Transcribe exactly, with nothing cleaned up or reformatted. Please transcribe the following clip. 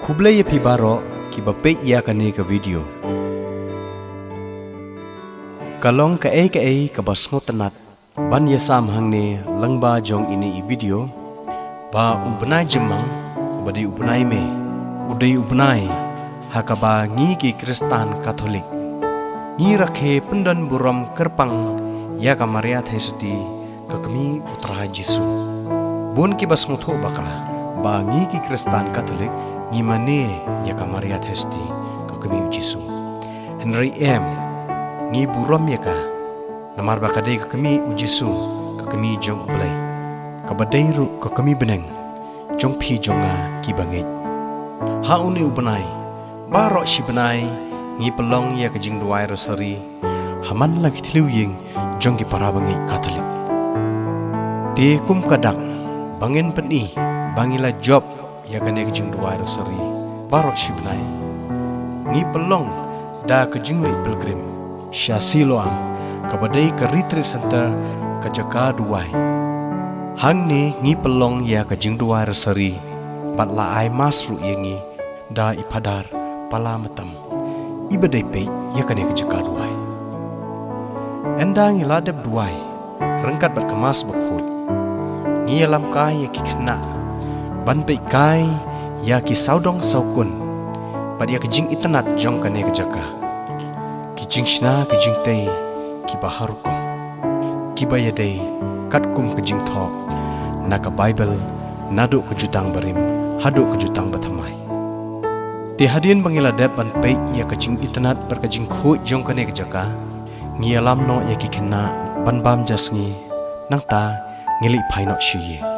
Khublei ïa phi baroh kiba peit ïa kane ka video. Ka long kaei kaei kaba sngewtynnat ban ïasam hangne lyngba jong ine i video, ba u bnai Jymmang, uba dei u bnai May, u dei u bnai ha kaba ngi ki Khristan Katholik ngi rakhe pyndon burom kyrpang ïa ka Maria Theisotti, ka kmie u Trai Jisu. Bun kiba sngewthuh bakla ba ngi ki Khristan Katholik ngi mane ïa ka Maria Theisotti, ka kmie u Jisu. Hynrei em, ngi burom ïa ka namar ba ka dei ka kmie u Jisu, ka kmie jong U Blei, kaba dei ruh ka kmie bneng jong phi jong nga kiba ngeit. Ha une u bnai baroh shi bnai ngi pynlong ïa ka jingduwai Rosary ha man la ki thliew ïing jong ki para bangeit Katholik. Te kum ka dak ba ngin pyni ba ngi la jop ïa kane ka jingduwai Rosary baroh shi bnai, ngi pynlong da ka jingleit pilgrim sha Siloam, kaba dei ka retreat center, ka jaka duwai. Hangne ngi pynlong ïa ka jingduwai Rosary bad la ai Mass ruh ïa ngi da i Phadar Pala Matam, iba dei peit ïa kane ka jaka duwai. Ynda ngi la dep duwai ryngkat bad ka Mass bakhuid, ngi ïalam kai ïa ki khynnah ban peit kai ïa ki sawdong sawkun bad ïa ka jingitynnat jong kane ka jaka. Ki jingshna ki jingtei kiba har rukom, kiba ïadei katkum ka jingthoh na ka Baibl, naduh ka Jutang Barim haduh ka Jutang Bathymmai. Te hadien ba ngi la dep ban peit ïa ka jingitynnat bad ka jingkhuid jong kane ka jaka, ngi ïalam noh ïa ki khynnah ban bam ja sngi, nangta ngi leit phai noh sha ïing.